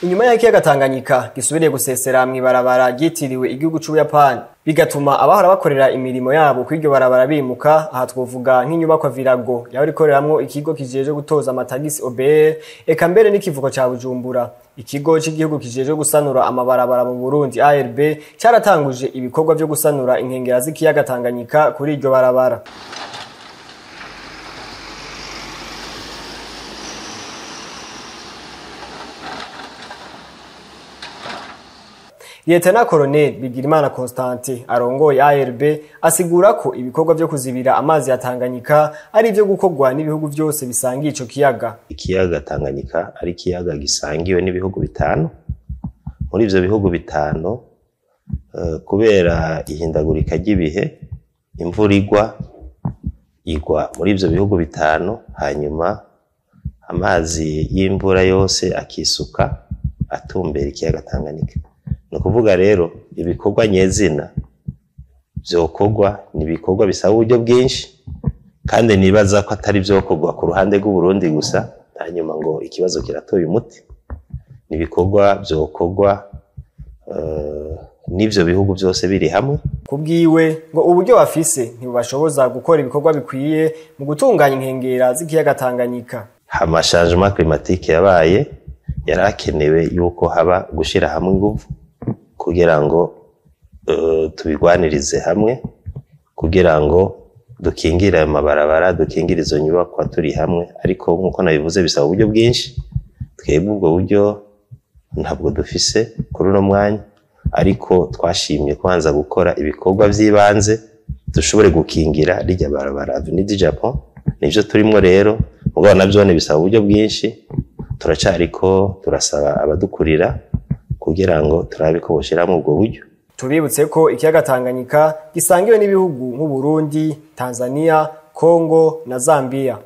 Inyuma y'ikiyaga Tanganyika gisubiriye gusesera mw'ibarabara ryitiriwe igihugu c'Ubuyapani, bigatuma abahora bakorera imirimo yabo kw'iryo barabara bimuka. Aha twovuga nk'inyubakwa Virago yahora ikoreramwo ikigo kijejwe gutoza amatagisi OBR, eka mbere n'ikivuko ca Bujumbura. Ikigo c'igihugu kijejwe gusanura amabarabara mu Burundi ARB caratanguje ibikorwa vyo gusanura inkengera z'ikiyaga Tanganyika kuri iryo barabara. Lieutenant Colonel Bigirimana Constantin arongoye ARB asigura ko ibikorwa vyo kuzibira amazi ya Tanganyika ari ivyo gukorwa n'ibihugu vyose bisangiye ico kiyaga. Ikiyaga Tanganyika ari ikiyaga gisangiwe n'ibihugu bitanu. Muri ivyo bihugu bitanu, kubera ihindagurika ry'ibihe, imvura igwa muri ivyo bihugu bitanu, hanyuma amazi y'imvura yose akisuka atumbera ikiyaga Tanganyika. Ni ukuvuga rero ibikorwa nyezina vyokorwa ni ibikorwa bisaba uburyo bwinshi, kandi nibaza ko atari vyokorwa ku ruhande rw'Uburundi gusa, hanyuma ngo ikibazo kiratoye umuti. Ni ibikorwa vyokorwa n'ivyo bihugu vyose biri hamwe. Kubwiwe ngo uburyo bafise ntibubashoboza gukora ibikorwa bikwiye mu gutunganya inkengera z'ikiyaga Tanganyika. Ama changement climatique yabaye, yarakenewe yuko haba gushira hamwe inguvu kugira ngo tubigwanirize hamwe, kugira ngo dukingire ayo mabarabara, dukingire izo nyubakwa turi hamwe. Ariko nkuko nabivuze bisaba uburyo bwinshi. Twebwe ubwo buryo ntabwo dufise kuri uno mwanya, ariko twashimye kubanza gukora ibikorwa vy'ibanze dushobore gukingira rirya barabara Avenue du Japon. Nivyo turimwo rero, mugabo navyo bisaba uburyo bwinshi. Turacariko turasaba abadukurira kugira ngo turabe ko boshiramwo ubwo buryo. Tubibutse ko ikiyaga Tanganyika gisangiwe n'ibihugu nk'u Burundi, Tanzania, Congo na Zambia.